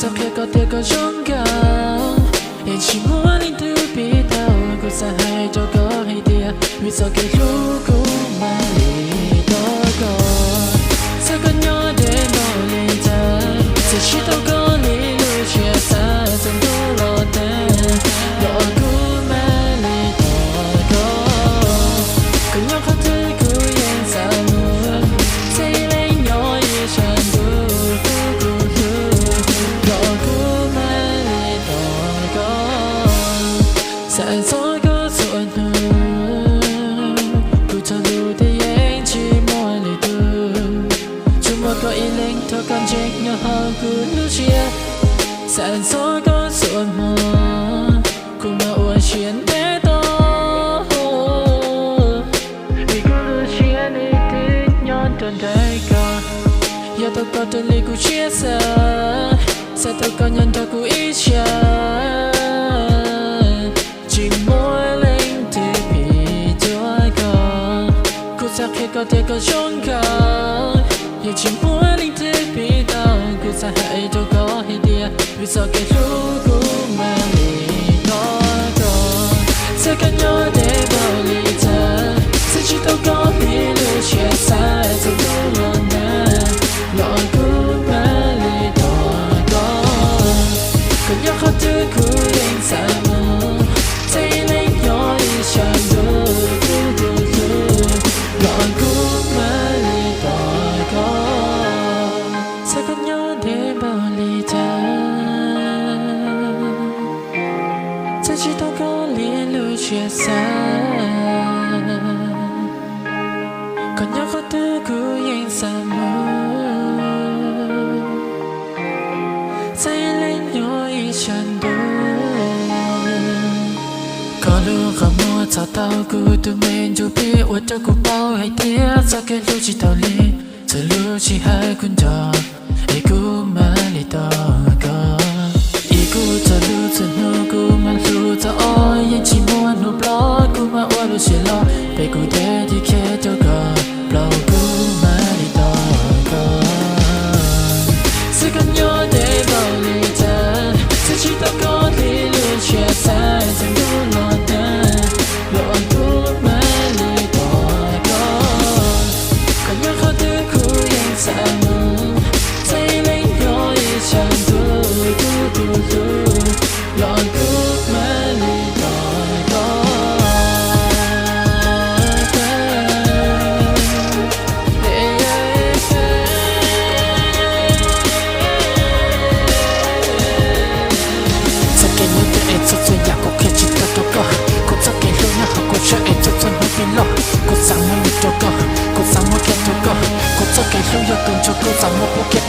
Txoj qhia koj tias koj zoo nkauj, yeej tsis muaj leej twg piv tau. Kuv xav hais rau koj hais tias, vim txoj kev hlub kuv mam li tos koj. Xav koj nyob deb npaum li cas, txawm tsis tau koj li lub siab xav, txog ntuj los tag los kuv mam li tos koj. Koj nyob qhov twg kuv yeej xav mus, txawm ib leeg nyob ib sab ntuj, kuv kuj hlub, los kuv mam li tos koj. Xav txog koj txhua hnub, kuv txoj lus tias yeej tsis muaj lwm tus, tsuas muaj koj ib leeg rau koj ntseeg nyob hauv kuv lub siab. Xav txog koj txhua hmo, kuv mam ua siab ntev tos, vim kuv lub siab niaj hnub nyob rau ntawm koj. Yog tau koj raws li kuv siab xav, xav tau koj nyob nrog kuv ib sab, tsis muaj leej twg piv cuag koj. Kuv xav qhia koj tias koj zoo nkauj, yeej tsis muaj leej twg piv tau. Kuv xav hais rau koj hais tias, vim txoj kev hlub kuv mam li tos koj. Txawm koj nyob deb npaum li cas, txawm tsis tau koj li lub siab xav, txog ntuj los nag los kuv mam li tos koj. Koj nyob qhov twg kuv yeej xav mus, txawm ib leeg nyob ib sab ntuj, kuv kuj hlub, los kuv mam li tos koj. Txawm koj nyob deb npaum li cas, txawm tsis tau koj li lub siab xav, koj nyob qhov twg kuv yeej xav mus, txawm ib leeg nyob ib sab ntuj. Koj lub qhov muag txhos tau kuv tus me ntsuj plig, ua rau kuv paub hais tias txoj kev hlub tsis tau li. Txhua lub sij hawm kuv nco, es kuv mam li tos koj. Ib kuv txoj lus txhua hnub kuv mam hlub txog ob, yeej tsis muaj hnub ploj, kuv mam ua lub siab loj, peb kuv deb tiv khiav rau koj, plaub kuv mam li tos koj. Txawm koj nyob deb npaum li cas, txawm tsis tau koj li lub siab xav, txog ntuj los tag los kuv mam li tos koj. Koj nyob qhov twg kuv yeej xav mus, txawm ib leeg nyob ib sab ntuj, kuv kuj hlub, los kuv mam li tos koj. Txoj kev nyob deb es txhua txhua yam kuv qhia tsis tau rau koj, kuv txoj kev hlub nyob hauv kuv siab es txhua txhua hnub pib loj. Kuv xav muab lus rau koj, kuv xav muab kiag rau koj, kuv txoj kev hlub yog tus ntsuag, kuv xav muab pub kiag